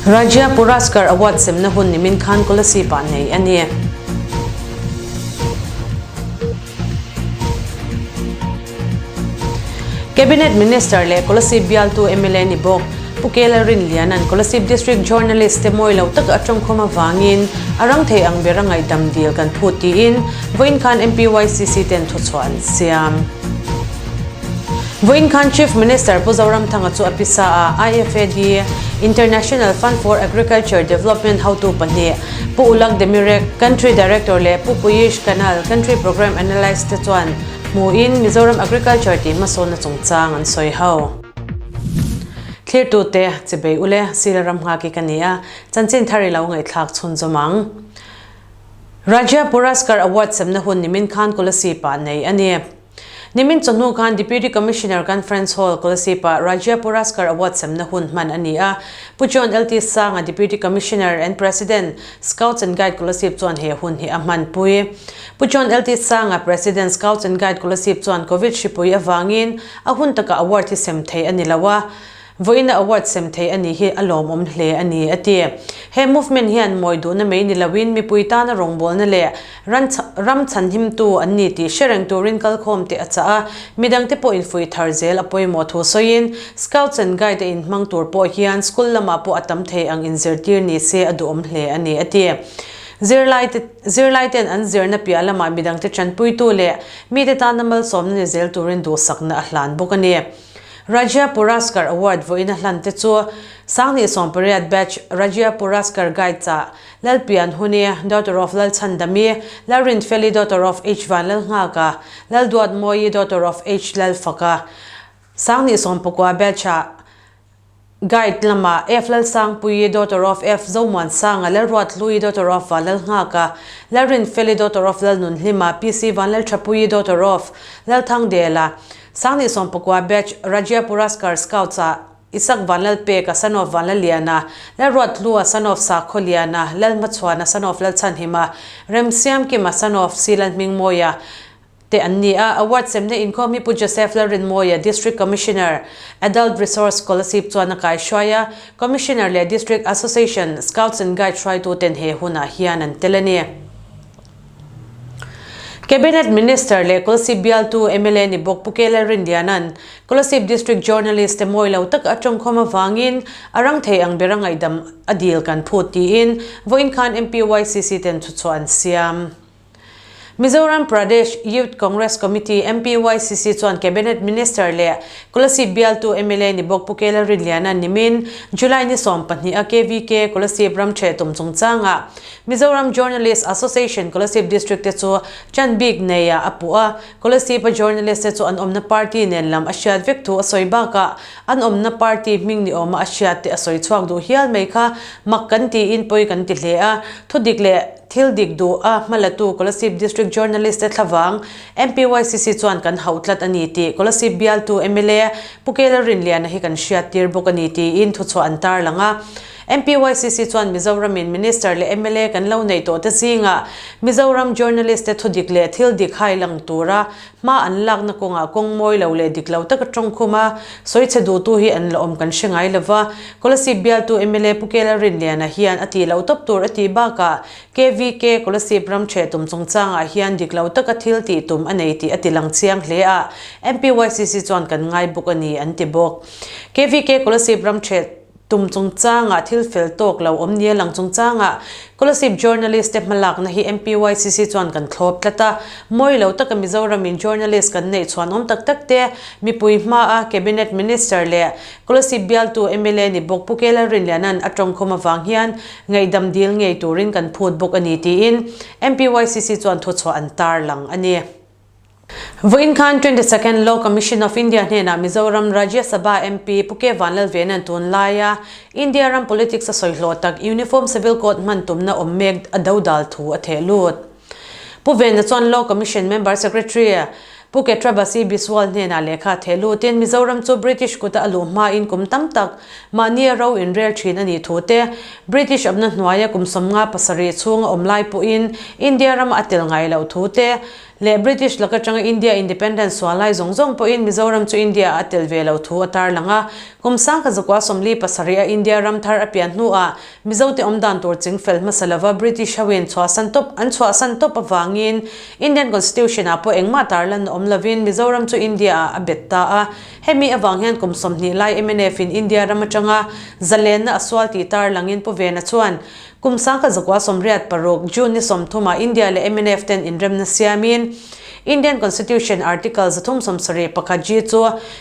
Rajya Puraskar Award semna hun nimin khan Kolasib ah nei a ni. Cabinet Minister leh Kolasib bialtu mla ni bawk Pu Kela Rinliana'n Kolasib District Journalist te mawi lo taka a tawngkhawm avangin a rang thei ang bera ngaihdam dil kan phut tiin vawiin khan MPYCC ten thuchhuah an siam. Vawiin khan Chief Minister Pu Zoramthanga chu a pisa a, IFAD, International Fund for Agriculture Development hotu pahnih Pu Ulak Demirek, Country Director leh Pu Piyush Kanal, Country Programme Analyst te chuan hmuhin Mizoram Agriculture tih hmasawnna chungchang an sawi ho. Thlirtute, Chibei ule, Sila Ramnghaki ka ni a, chanchin thar i lo ngaihthlak chhunzawm ang. Rajya Puraskar Award semna hun nimin khan Kolasib ah nei a ni. Nimin chawhnu khan Deputy Commissioner Conference Hall, Kolasib-ah Rajya Puraskar Award semna hun hman a ni a. Pu John LT Sanga, Deputy Commissioner and President, Scouts and Guide Kolasib chuan he hun hi a hmanpui. Pu John LT Sanga, President, Scouts and Guide Kolasib chuan Covid hripui avangin a hun takah award hi sem thei a ni lo a. Vawiina award sem thei a nih hi a lawmawm hle a ni, a ti. He movement hian mawi duhna mai ni loin mipui tana rawngbawlna leh ran ram chhanhimtu an ni tih hre reng turin kalkhawm te a chah a, midangte pawh infuih thar zel a pawimawh thu sawiin Scouts and Guide a inhmang tur pawh hian school lamah pawh a tam thei ang inzirtir ni se a duhawm hle a ni, a ti. Zirlaite zirlaiten an zirna piah lamah midangte tanpuitu leh mite tana malsawmna ni zel turin duhsakna a hlan bawk a ni. Rajya Puraskar Award vawiin a hlan te chu Sanghnih 18 Batch Rajya Puraskar Guide chah Lalpian Huni, Daughter of Lalchhandami, Lalrinfeli, Daughter of H Vanlalnghaka, Lalduatmawi, Daughter of H Lalfaka, Sanghnih 19 Batch ah Guide lamah F Lalsangpuii, Daughter of F Zomuansanga, Lalruathlui, Daughter of Vanlalnghaka, Lalrinfeli, Daughter of Lalnunhlima, PC Vanlalthapuii, Daughter of Lalthangdela, Sanghnih 19 Batch Rajya Puraskar Scouts ah Isak Vanlalpeka, son of Vanlaliana, Lalruathlua, son of Sakhawliana, Lalhmachhuana, son of Lalchhanhima, Remsiamkima, son of Silalhmingmawia te an ni a. Award semna inkhawm hi Pu Joseph Lalrinmawia, District Commissioner, Adult Resource Kolasib chuan a kaihruai a, Commissioner leh District Association Scouts and Guides hruaituten he hunah hian an tel a ni. Cabinet Minister leh Kolasib bialtu mla ni bawk Pu K Lalrinliana'n Kolasib District Journalist te mawi lo taka a tawngkhawm avangin a rang thei ang bera ngaihdam a dil kan phut tiin vawiin khan MPYCC ten thuchhuah an siam. Mizoram Pradesh Youth Congress Committee, MPYCC, chuan Cabinet Minister leh Kolasib bialtu mla ni bawk Pu K Lalrinliana'n nimin July ni 12 a KVK Kolasib ram ṭheh tum chungchangah Mizoram Journalist Association Kolasib District te chu chan bik nei ah a puh a, Kolasib a journalist te chu an awmna party nen lam a hriat vek thu a sawi bakah an awmna party hming ni awma a hriat te a sawi chhuak duh hial mai kha mak kan tiin pawi kan ti hle a, thudik leh thil dik duh a hmalatu Kolasib District Journalist te thlavang MPYCC chuan kan hauh tlat a ni tih Kolasib bialtu mla Pu Kela Rinliana hi kan hriat tir bawk a ni tiin thuchhuah an tarlang a. MPYCC chuan Mizoramin Minister leh mla kan lo neih tawh te zingah Mizoram journalist te thudik leh thil dik hai lang tura hma an lakna kawngah kawng mawi lo leh dik lo taka tawngkhum a sawichhe duhtu hi an la awm kan hre ngai lova. Kolasib bialtu mla Pu Kela Rinliana hian a tih loh tawp tur a tih bakah KVK Kolasib ram ṭheh tum chungchangah hian dik lo taka thil tih tum a nei tih a ti lang chiang hle a, MPYCC chuan kan ngai bawk a ni an ti bawk. KVK Kolasib ram ṭheh Tum chungchangah thil fel tawk lo awm nia lang chungchangah Kolasib journalist te hmalakna hi MPYCC chuan kan thlawp tlat a, mawi lo taka Mizoramin journalist kan neih chhuan awm tak tak te mipui hmaa Cabinet Minister leh Kolasib bialtu mla ni bawk Pu Kela Rinliana'n a tawngkhawm avang hian ngaihdam dil ngei turin kan phut bawk a ni tiin MPYCC chuan thuchhuah an tarlang a ni. Vawiin khan 22nd Law Commission of India hnenah Mizoram Rajya Sabha MP Pu K Vanlalvena'n tunlaia India ram politics a sawi hlawh tak Uniform Civil Code hman tumna awm mek a dodal thu a theh lut. Pu Vena chuan Law Commission Member Secretary Pu Ketrabasi Biswal hnenah lehkha a theh lutin Mizoram chu British kuta a luh hmain kum tam tak mahni a ro inrel thin a nih thu te, British awmna hnuaia kum 57 chhunga awm lai pawhin India rama a tel ngai loh thu te, Leh British lak atanga India Independence sual lai zawng zawng pawhin Mizoram chu India ah a tel ve lo thu a tarlang a. Kum sangkhat zakua 47 a India ram thar a pian hnuah Mizote awm dan tur ching fel hmasa lova British hoin chhuahsan tawp an chhuahsan tawp avangin Indian Constitution ah pawh engmah tarlan awm lovin Mizoram chu India ah a bet ta a. Hemi avang hian kum 20 lai mnf in India ram atanga zalenna a sual tih tarlangin Pu Vena chuan Kum 1986 June ni 30 ah India leh mnf ten inremna siamin Indian Constitution Article 371 G chu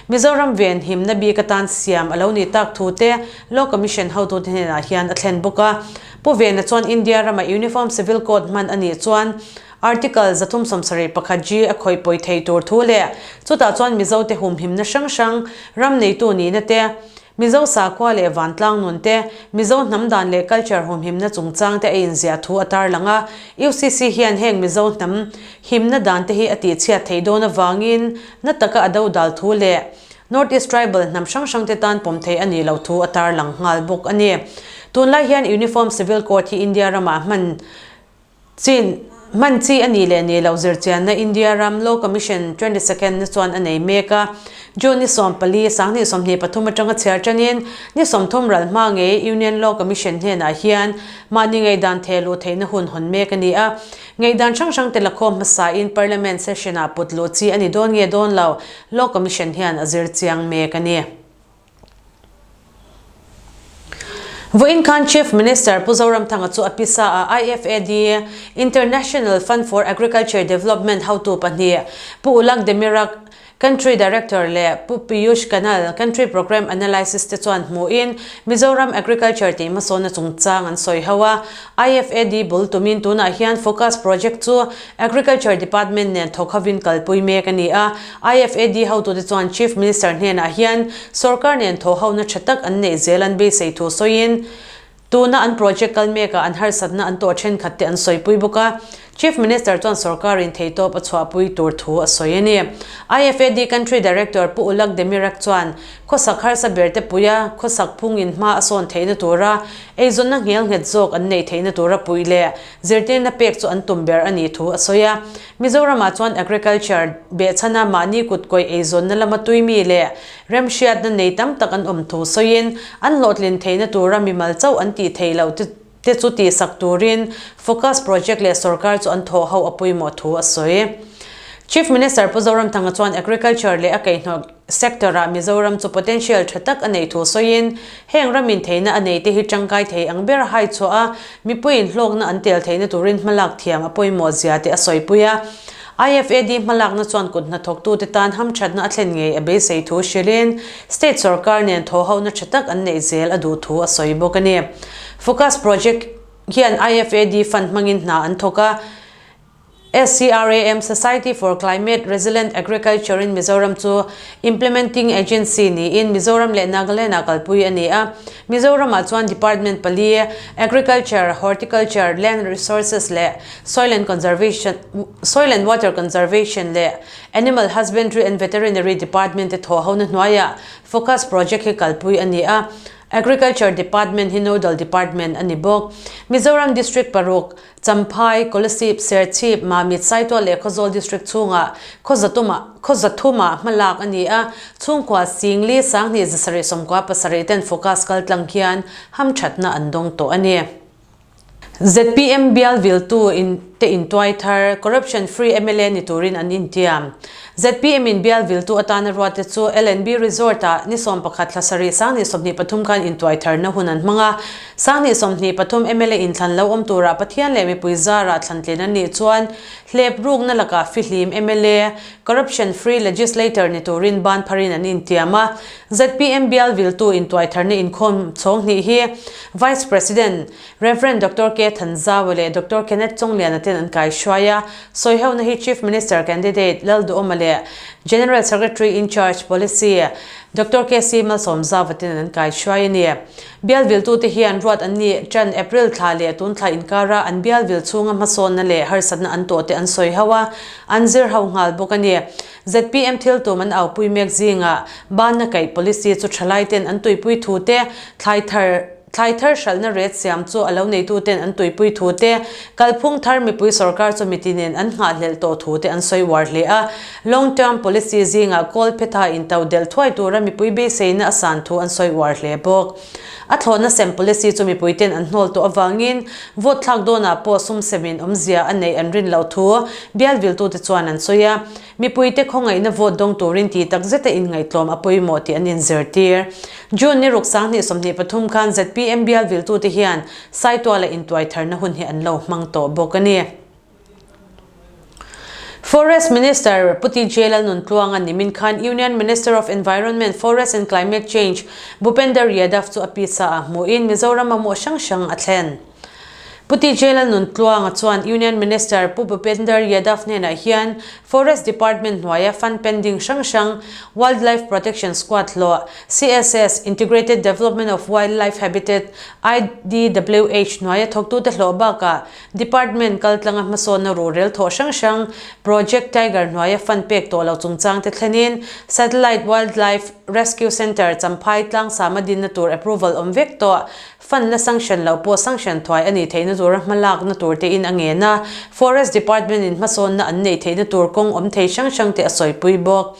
Mizoram ven himna bik atan siam a lo nih tak thu te Law Commission hotute hnenah hian a thlen bawk a. Pu Vena chuan India rama Uniform Civil Code hman a nih chuan Article 371 G a khawih pawi thei tur thu leh chutah chuan Mizote humhimna hrang hrang ram neitu nihna te Mizo sakhua leh vantlang nun te, Mizo hnam dan leh culture humhimna chungchang te a inziah thu a tarlang a. UCC hian heng Mizo hnam himna dan te hi a tihchhiat theih dawn avangin na taka a dodal thu leh North East Tribal hnam hrang hrang te tan pawm theih a nih loh thu a tarlang nghal bawk a ni. Tunlai hian Uniform Civil Code hi India ramah hman Chin, hman chi a nih leh nih loh zirchianna India ram Law Commission 22nd na chuan a nei mek a. June ni 14, 2023 atanga chhiar tanin ni 30 ral hma ngei Union Law Commission hnenah hian mahni ngaihdan theh luh theihna hun hawn mek a ni a. Ngaihdan hrang hrang te lakhawm hmasain Parliament session ah put luh chi a ni dawn nge dawn lo Law Commission hian a zir chiang mek a ni. Vawiin khan Chief Minister Pu Zoramthanga chu a pisa a IFAD, International Fund for Agriculture Development hotu pahnih Pu Ulak Demirak, Country Director leh Pu Piyush Kanal, Country Programme Analysis te chuan hmuhin Mizoram Agriculture tih hmasawnna chungchang an sawi ho a. IFAD bul tumin tunah hian Focus Project chu Agriculture Department nen thawk hovin kalpui mek a ni a, IFAD hotute chuan Chief Minister hnenah hian sorkar nen thawh hona tha tak an neih zel an beisei thu sawiin tuna an project kal mekah an harsatna an tawh thenkhat te an sawipui bawk a. Chief Minister chuan sorkarin theitawp a chhuahpui tur thu a sawi a ni. IFAD Country Director Pu Ulak Demirak chuan khawsak harsa ber te puia khawsak phungin hma a sawn theihna tura eizawnna nghel nghet zawk an neih theihna tura puih leh Zirtirna pek chu an tum ber a nih thu a sawi a. Mizoramah chuan agriculture behchhana mahni kutkawih eizawnna lama tuimi leh remhriatna nei tam tak an awm thu sawiin an hlawhtlin theihna tura mimal chauh an tih theih loh te chu tihsak turin Focus Project leh sorkar chu an thawh ho a pawimawh thu a sawi. Chief Minister Pu Zoramthanga chuan agriculture leh a kaihhnawh Sector-ah Mizoram chu potential tha tak a neih thu sawiin, heng ramin theihna a neite hi tangkai thei ang ber hai chhuah a, mipuiin hlawkna an tel theihna turin hmalak thiam a pawimawh zia te a sawipui a. IFAD hmalakna chuan kut hnathawktute tan hamthatna a thlen ngei a beisei thu hrilhin, state sorkar nen thawhhohna tha tak an neih zel a duh thu a sawi bawk a ni. Focus Project hian IFAD fund hmangin hna an thawk a. SCRAM, Society for Climate Resilient Agriculture in Mizoram chu Implementing Agency niin Mizoram leh Nagaland-ah kalpui a ni a. Mizoram-ah chuan Department pali, Agriculture, Horticulture, Land Resources leh Soil and Conservation, Soil and Water Conservation leh Animal Husbandry and Veterinary Department te thawhhona hnuaiah Focus Project hi kalpui a ni a. Agriculture Department hi Nodal Department a ni bawk. Mizoram District paruk, Champhai, Kolasib, Serchhip, Mamit, Saitual leh Khawzawl District chhungah Khawzatumah Khawzathumah hmalak a ni a, chhungkua Singli, 27 97 ten focus kaltlang hian hamthatna an dawng tawh a ni. Zpm bial viltu in te intuai thar, corruption free mla ni turin an intiam. Zpm in bial viltu atana ruatte chu LNB Resort ah ni 11 thla sarih 2023 khan intuai tharna hun an hmang a, 2023 mla inthlan lo awm turah Pathian leh mipui zarah thlantlin an nih chuan hlep rukna lakah fihlim mla, corruption free legislator ni turin ban pharin an intiam a. Zpm bial viltu intuai tharna inkhawm chhawng hnih hi Vice President Rev. Doctor K. Thanzawa leh Doctor Kenneth Chawngliana ten an kaihruai a. Sawihona hi Chief Minister candidate Lalduhawma leh General Secretary in charge Policy Doctor KC Malsawmzawa ten an kaihruai a ni. Bial viltute hian ruat an nih ṭan April thla leh tun thla inkara an bial vil chhunga hmasawnna leh harsatna an tawh te an sawi ho a, an zir ho nghal bawk a ni. Zpm thil tum an aupui mek zingah banna kaih policy chu ṭhalaiten an tuipui thu te, thlai thar. Thlai thar hralhna ret siam chu a lo neituten an tuipui thu te, kalphung thar mipui sorkar chu mitinin an nghahhlelh tawh thu te an sawi uar hle a. Long term policy zingah kawl phetha into delh thuai tura mipui beiseina a san thu an sawi uar hle bawk. A thlawhna sem policy chu mipuiten an hnawl tawh avangin vote thlak dawnah pawh sum semin awmzia a neih an rin loh thu bial viltute chuan an sawi a. Mipuite khawngaihna vote dawng turin tih tak zeta inngaihtlawm a pawimawh tih an inzirtir. June ni ruk 2023 khan zpm bial viltute hian Saituala intuai tharna hun hi an lo hmang tawh bawk a ni. Forest Minister Pu TJ Lalnuntluanga nimin khan Union Minister of Environment, Forest and Climate Change Bhupender Yadav chu a pisa ah hmuhin Mizoram mamawh hrang hrang a thlen. Pu TJ Lalnuntluanga chuan Union Minister Pu Bhupender Yadav hnenah hian Forest Department hnuaia fund pending hrang hrang, Wildlife Protection Squad hlawh, CSS, Integrated Development of Wildlife Habitat, IDWH, hnuaia thawktute hlawh bakah Department kaltlanga hmasawnna rurel thawh hrang hrang, Project Tiger hnuaia fund pek tawh lo chungchangte thlenin Satellite Wildlife Rescue Centre Champhai tlangsama dinna tur approval awm vek tawh Fund la sanction loh pawh sanction thuai a nih theihna tura hmalakna tur tein a ngen a, Forest Department in hmasawnna an neih theihna tur kawng awm thei hrang hrang te a sawipui bawk.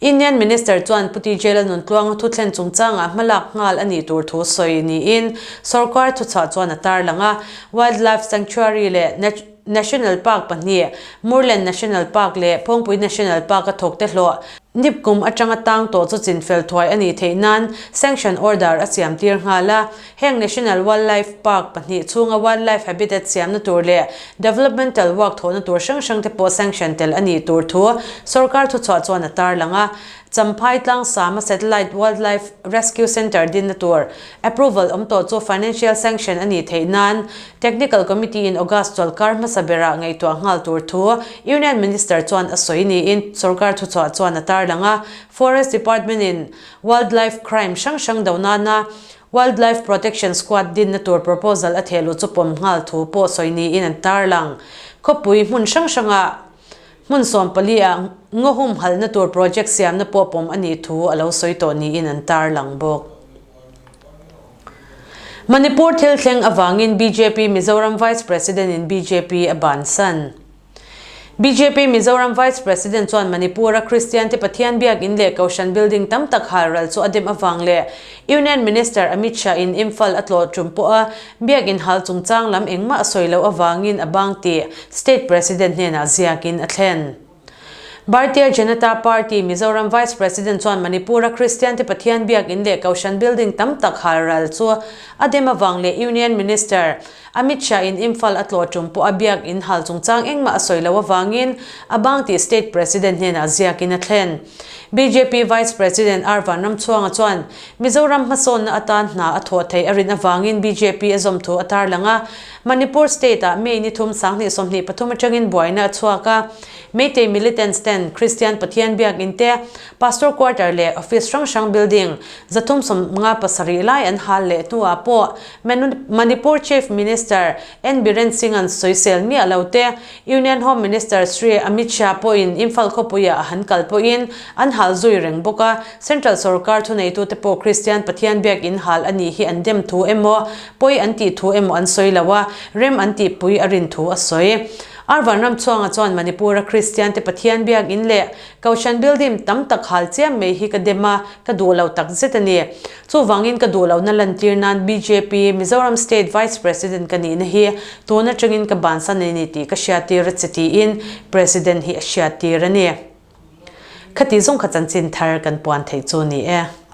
Indian Minister chuan Pu TJ Lalnuntluanga thuthlen chungchangah hmalak nghal a nih tur thu sawi niin sawrkar thuchhuah chuan a tarlang a, Wildlife Sanctuary leh National Park pahnih, Murlen National Park leh Phawngpui National Park a thawkte hlawh nip kum atanga tang tawh chu chinfel thuai a nih theih nan sanction order a siam tir nghal a. Heng National Wildlife Park pahnih chhunga wildlife habitat siamna tur leh developmental work thawhna tur hrang hrang te pawh sanction tel a nih tur thu sawrkar thuchhuah chuan a tarlang a. Champhai Tlangsama Satellite Wildlife Rescue Centre dinna tur approval awm tawh chu financial sanction a nih theih nan Technical Committee in August chawlhkar hmasa berah ngaihtuah nghal tur thu Union Minister chuan a sawi niin sawrkar thuchhuah chuan a tarlang a. Forest Department in wildlife crime hrang hrang do nana Wildlife Protection Squad dinna tur proposal a thehluh chu pawm nghal thu pawh sawi niin an tarlang. Khawpui hmun hrang hrangah Hmun 14 ah ngaw humhalhna tur project siamna pawh pawm a nih thu a lo sawi tawh niin an tarlang bawk. Manipur thil thleng avangin bjp Mizoram Vice President in bjp a bansan. Bjp Mizoram Vice President chuan Manipur a Kristian te Pathian biakin leh Kohhran building tam tak halral chu a dem avang leh Union Minister Amit Shah in Imphal a tlawh tum pawh a Biakinn hal chungchang lam engmah a sawi loh avangin a bang tih State President hnenah ziakin a thlen. Bharatiya Janata Party Mizoram Vice President chuan Manipur-a Kristian te Pathian biakinn leh Kohhran building tam tak halral chu a dem avang leh Union Minister Amit Shah in Imphal a tlawh tum pawh a biakinn hal chungchang engmah a sawi loh avangin a bang tih State President hnenah ziakin a thlen. Bjp Vice President R Vanramchhuanga chuan Mizoram hmasawnna atan hna a thawh theih a rin avangin bjp a zawm thu a tarlang a. Manipur state-ah May ni thum 2023 atangin buaina a chhuak a. Meitei militants ten Kristian Pathian biakinn te, Pastor quarter leh office hrang hrang building 357 lai an hal leh hnuah pawh Manipur Chief Minister N Biren Singh-a'n sawisel miah lo te, Union Home Minister Shri Amit Shah pawhin Imphal khawpuiah a han kal pawhin an hal zui reng bawk a, Central sorkar thuneitute pawh Kristian Pathian biakinn hal a nih hi an dem thu emaw, pawi an tih thu emaw an sawi lo a, rem an tihpui a rin thu a sawi. Ar Vanramchhuanga chuan Manipur-a Kristian-te Pathian biakinn leh Kohhran building tam tak hal chiam mai hi ka dem a, ka duh lo tak zet a ni. Chuvangin ka duh lohna lantir nan bjp Mizoram State Vice President ka nihna hi tun atangin ka bansan a ni tih ka hriattir a che tiin President hi a hriattir a ni. Khati zawng kha chanchin thar kan puan theih chu ni e.